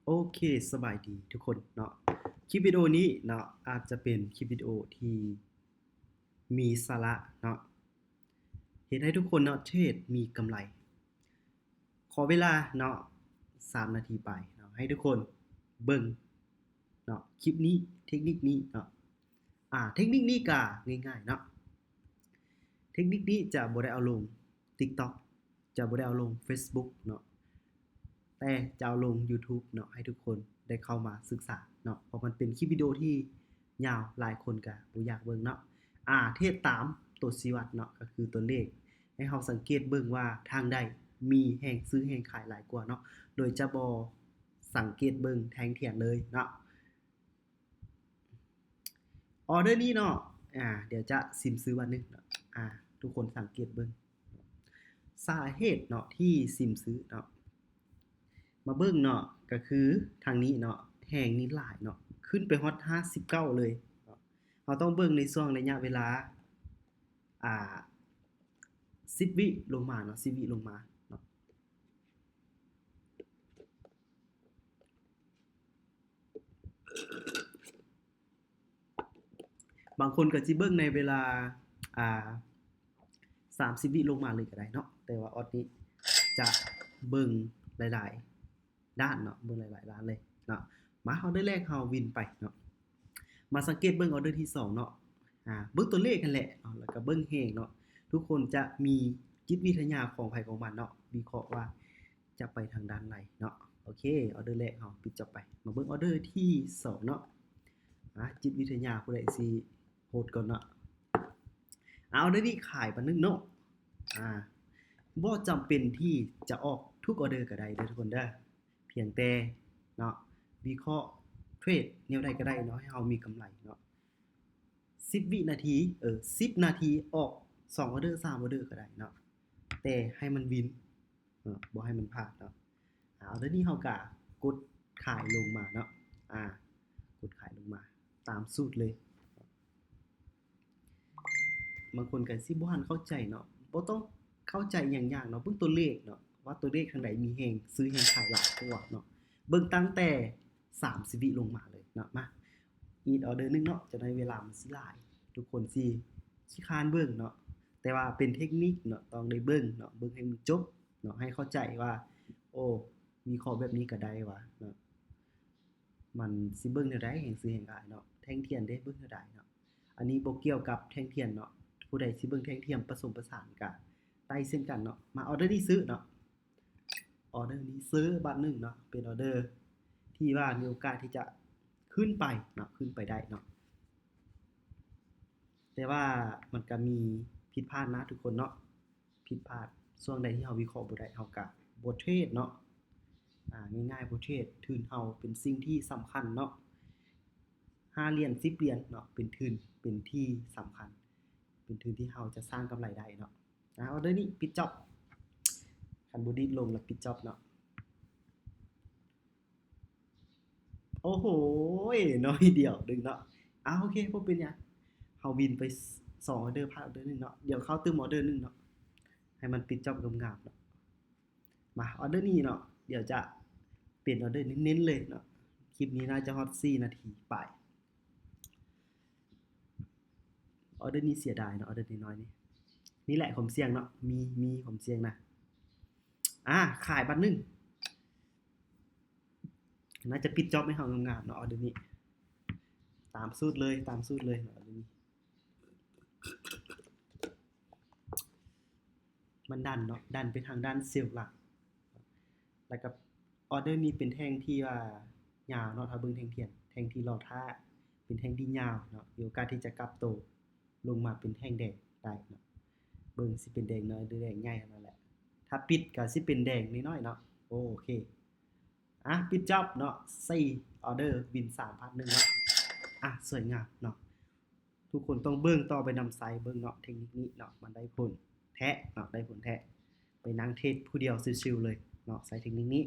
ໂອເຄ ສະບາຍດີທຸກຄົນເນາະ. ຄລິບວິດີໂອນີ້ເນາະ ອາດຈະເປັນຄລິບວິດີໂອທີ່ມີສາລະເນາະ ເຮັດໃຫ້ທຸກຄົນເນາະ ເທຣດມີກຳໄລ. ຂໍເວລາເນາະ ສາມນາທີປາຍເນາະ ໃຫ້ທຸກຄົນເບິ່ງເນາະ ຄລິບນີ້ ເທັກນິກນີ້ເນາະ. ອາ ເທັກນິກນີ້ກະງ່າຍໆເນາະ. ເທັກນິກນີ້ຈະບໍ່ໄດ້ເອົາລົງ TikTok ຈະບໍ່ໄດ້ເອົາລົງ Facebook ເນາະ ແຕ່ຈະເອົາລົງ YouTube ເນາະ ໃຫ້ທຸກຄົນໄດ້ເຂົ້າມາສຶກສາເນາະ ເພາະມັນເປັນຄລິບວິດີໂອທີ່ຍາວ ຫຼາຍຄົນກະບໍ່ຢາກເບິ່ງເນາະ. ອາ ເທດຕາມຕົວຊີ້ວັດເນາະ ກໍຄືຕົວເລກ ໃຫ້ເຮົາສັງເກດເບິ່ງວ່າທາງໃດມີແຮງຊື້ແຮງຂາຍຫຼາຍກວ່າເນາະ ໂດຍຈະບໍ່ສັງເກດເບິ່ງແທ່ງທຽນເລີຍເນາະ. ອອເດີນີ້ເນາະ ອາ ດຽວຈະຊິມຊື້ບາດໜຶ່ງເນາະ. ອາ ທຸກຄົນສັງເກດເບິ່ງ ສາເຫດເນາະທີ່ຊິມຊື້ເນາະ ມາເບິ່ງເນາະ ກໍຄືທາງນີ້ເນາະ ແຮງນີ້ຫຼາຍເນາະ ຂຶ້ນໄປຮອດຫ້າສິບເກົ້າເລີຍເນາະ. ເຮົາຕ້ອງເບິ່ງໃນຊ່ວງໄລຍະເວລາ ອາ ສິບວິລົງມາເນາະ ສິບວິລົງມາເນາະ. ບາງຄົນກໍຊິເບິ່ງໃນເວລາ ອາ ສາມສິບວິລົງມາເລີຍກໍໄດ້ເນາະ ແຕ່ວ່າອອດນີ້ຈະເບິ່ງຫຼາຍໆດ້ານເນາະ ເບິ່ງຫຼາຍໆດ້ານເລີຍເນາະ. ມາ ອອເດີແລກເຮົາວິນໄປເນາະ ມາສັງເກດເບິ່ງອອເດີທີສອງເນາະ. ອາ ເບິ່ງຕົວເລກຫັ້ນແຫຼະເນາະ ແລ້ວກໍເບິ່ງແຮງເນາະ. ທຸກຄົນຈະມີຈິດວິທະຍາຂອງໃຜຂອງມັນເນາະ ວິເຄາະວ່າ ຈະໄປທາງດ້ານໃດເນາະ. ໂອເຄ ອອເດີແລກເຮົາປິດຈອບໄປ. ມາເບິ່ງອອເດີທີສອງເນາະ. ອາ ຈິດວິທະຍາຜູ້ໃດຊິໂຫດກ່ອນເນາະ. ອາ ອອເດີນີ້ຂາຍປານໜຶ່ງເນາະ. ອາ ບໍ່ຈຳເປັນທີ່ຈະອອກທຸກອອເດີກໍໄດ້ເດີທຸກຄົນເດີ ພຽງແຕ່ເນາະ ວິເຄາະເທຣດແນວໃດກໍໄດ້ເນາະ ໃຫ້ເຮົາມີກຳໄລເນາະ. ສິບວິນາທີ ເອີ ສິບນາທີອອກສອງອອເດີ ສາມອອເດີກໍໄດ້ເນາະ ແຕ່ໃຫ້ມັນວິນ ເນາະ ບໍ່ໃຫ້ມັນພາດເນາະ. ອາ ອອເດີນີ້ເຮົາກະກົດຂາຍລົງມາເນາະ. ອາ ກົດຂາຍລົງມາຕາມສູດເລີຍ. ບາງຄົນກະຊິບໍ່ທັນເຂົ້າໃຈເນາະ ບໍ່ຕ້ອງເຂົ້າໃຈຫຍັງຍາກເນາະ ເບິ່ງຕົວເລກເນາະ ວ່າຕົວເລກທາງໃດມີແຮງຊື້ແຮງຂາຍຫຼາຍກວ່າເນາະ. ເບິ່ງຕັ້ງແຕ່ສາມສິບວິລົງມາເລີຍເນາະ. ມາ ອີກອອເດີໜຶ່ງເນາະ ຈະໄດ້ເວລາມັນຊິຫຼາຍ ທຸກຄົນຊິຂີ້ຄ້ານເບິ່ງເນາະ ແຕ່ວ່າເປັນເທັກນິກເນາະ ຕ້ອງໄດ້ເບິ່ງເນາະ ເບິ່ງໃຫ້ມັນຈົບເນາະ ໃຫ້ເຂົ້າໃຈວ່າ ໂອ້ ມີຂໍ້ແບບນີ້ກໍໄດ້ວ່າເນາະ. ມັນຊິເບິ່ງແນວໃດ ແຮງຊື້ແຮງຂາຍເນາະ ແທ່ງທຽນເດ້ ເບິ່ງແນວໃດເນາະ. ອັນນີ້ບໍ່ກ່ຽວກັບແທ່ງທຽນເນາະ ຜູ້ໃດຊິເບິ່ງແທ່ງທຽນປະສົມປະສານກະໄດ້ເຊັ່ນກັນເນາະ. ມາ ອອເດີນີ້ຊື້ເນາະ ອອເດີນີ້ຊື້ບາດໜຶ່ງເນາະ ເປັນອອເດີທີ່ວ່າມີໂອກາດທີ່ຈະຂຶ້ນໄປເນາະ ຂຶ້ນໄປໄດ້ເນາະ. ແຕ່ວ່າມັນກະມີຜິດພາດນະທຸກຄົນເນາະ ຜິດພາດ ຊ່ວງໃດທີ່ເຮົາວິເຄາະບໍ່ໄດ້ ເຮົາກະບໍ່ເທຣດເນາະ. ອາ ງ່າຍໆ ບໍ່ເທຣດ ທຶນເຮົາເປັນສິ່ງທີ່ສຳຄັນເນາະ ຫ້າຫຼຽນ ສິບຫຼຽນເນາະ ເປັນທຶນ ເປັນທີ່ສຳຄັນ ເປັນທຶນທີ່ເຮົາຈະສ້າງກຳໄລໄດ້ເນາະ. ອາ ອອເດີນີ້ປິດຈອບ ຄັນບໍ່ດີດລົງແລ້ວປິດຈອບເນາະ. ໂອ້ໂຫ ໜ້ອຍດຽວໜຶ່ງເນາະ. ອາ ໂອເຄ ບໍ່ເປັນຫຍັງ ເຮົາວິນໄປສອງອອເດີ ພາດອອເດີໜຶ່ງເນາະ ດຽວເຂົ້າຕື່ມອອເດີໜຶ່ງເນາະ ໃຫ້ມັນປິດຈອບງາມໆເນາະ. ມາ ອອເດີນີ້ເນາະ ດຽວຈະເປັນອອເດີເນັ້ນໆເລີຍເນາະ. ຄລິບນີ້ໜ້າຈະຮອດສີ່ນາທີປາຍ. ອອເດີນີ້ເສຍດາຍເນາະ ອອເດີນ້ອຍໆນີ້. ນີ້ແຫຼະຄວາມສ່ຽງເນາະ ມີ ມີຄວາມສ່ຽງນະ. ອາ ຂາຍບາດໜຶ່ງ ໜ້າຈະປິດຈອບໃຫ້ເຮົາງາມໆເນາະ ອອເດີນີ້. ຕາມສູດເລີຍ ຕາມສູດເລີຍເນາະ ອອເດີນີ້. ມັນດັນເນາະ ດັນໄປທາງດ້ານເຊວຫຼັງ ແລ້ວກໍອອເດີນີ້ເປັນແທ່ງທີ່ວ່າຍາວເນາະ. ຖ້າເບິ່ງແທ່ງທຽນ ແທ່ງທີ່ລໍຖ້າ ເປັນແທ່ງທີ່ຍາວເນາະ ມີໂອກາດທີ່ຈະກັບໂຕລົງມາເປັນແທ່ງແດງໄດ້ເນາະ. ເບິ່ງຊິເປັນແດງນ້ອຍ ຫຼື ແດງໃຫຍ່ເທົ່ານັ້ນແຫຼະ. ຖ້າປິດກໍຊິເປັນແດງນ້ອຍໆເນາະ. ໂອເຄ ອາ ປິດຈອບເນາະ ສີ່ອອເດີ ວິນສາມ ພາດໜຶ່ງເນາະ. ອາ ສວຍງາມເນາະ. ທຸກຄົນຕ້ອງເບິ່ງຕໍ່ໄປນຳໃຊ້ເບິ່ງເນາະ ເທັກນິກນີ້ເນາະ ມັນໄດ້ຜົນແທ້ເນາະ ໄດ້ຜົນແທ້. ໄປນັ່ງເທຣດຜູ້ດຽວຊິວໆເລີຍເນາະ ໃຊ້ເທັກນິກນີ້.